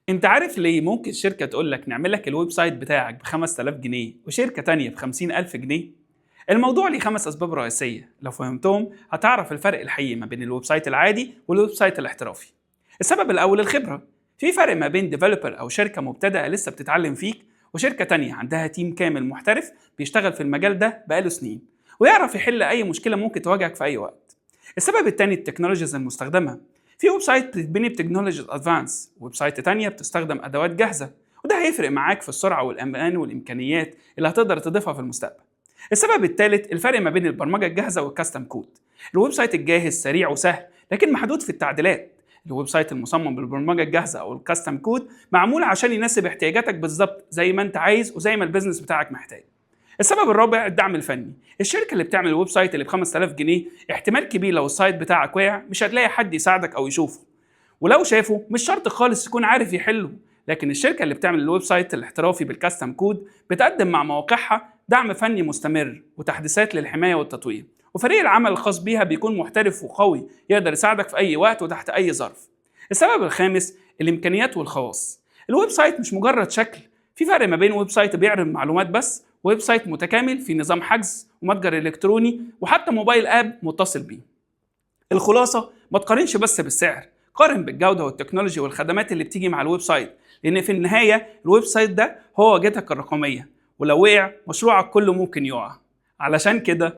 انت عارف ليه ممكن شركة تقول لك نعمل لك ال website بتاعك ب 5000 جنيه وشركة تانية ب 50000 جنيه؟ الموضوع ليه خمس أسباب رئيسية، لو فهمتهم هتعرف الفرق الحقيقي ما بين ال website العادي وال website الاحترافي. السبب الأول الخبرة. في فرق ما بين developer أو شركة مبتدئة لسه بتتعلم فيك، وشركة تانية عندها team كامل محترف بيشتغل في المجال ده بقاله سنين ويعرف يحل أي مشكلة ممكن تواجهك في أي وقت. السبب التاني ال technologies المستخدمة. في website بتتبني ب technologies advanced، website تانية بتستخدم ادوات جاهزه، وده هيفرق معاك في السرعة والامان والامكانيات اللي هتقدر تضيفها في المستقبل. السبب الثالث الفرق ما بين البرمجة الجاهزة وال custom code. ال website الجاهز سريع وسهل لكن محدود في التعديلات. ال website المصمم بالبرمجة الجاهزة او ال custom code معمول عشان يناسب احتياجاتك بالظبط، زي ما انت عايز وزي ما ال business بتاعك محتاج. السبب الرابع الدعم الفني. الشركة اللي بتعمل ال website اللي ب 5000 جنيه احتمال كبير لو ال site بتاعك وقع مش هتلاقي حد يساعدك او يشوفه، ولو شافه مش شرط خالص يكون عارف يحله. لكن الشركة اللي بتعمل ال website الاحترافي بال custom code بتقدم مع مواقعها دعم فني مستمر وتحديثات للحماية والتطوير، وفريق العمل الخاص بيها بيكون محترف وقوي يقدر يساعدك في اي وقت وتحت اي ظرف. السبب الخامس الامكانيات والخواص. ال website مش مجرد شكل. في فرق ما بين website بيعرض معلومات بس، website متكامل في نظام حجز ومتجر الكتروني وحتى mobile app متصل بيه. الخلاصه، ما تقارنش بس بالسعر، قارن بالجودة وال technology والخدمات اللي بتيجي مع ال website، لان في النهاية ال website ده هو واجهتك الرقميه، ولو وقع مشروعك كله ممكن يقع. علشان كده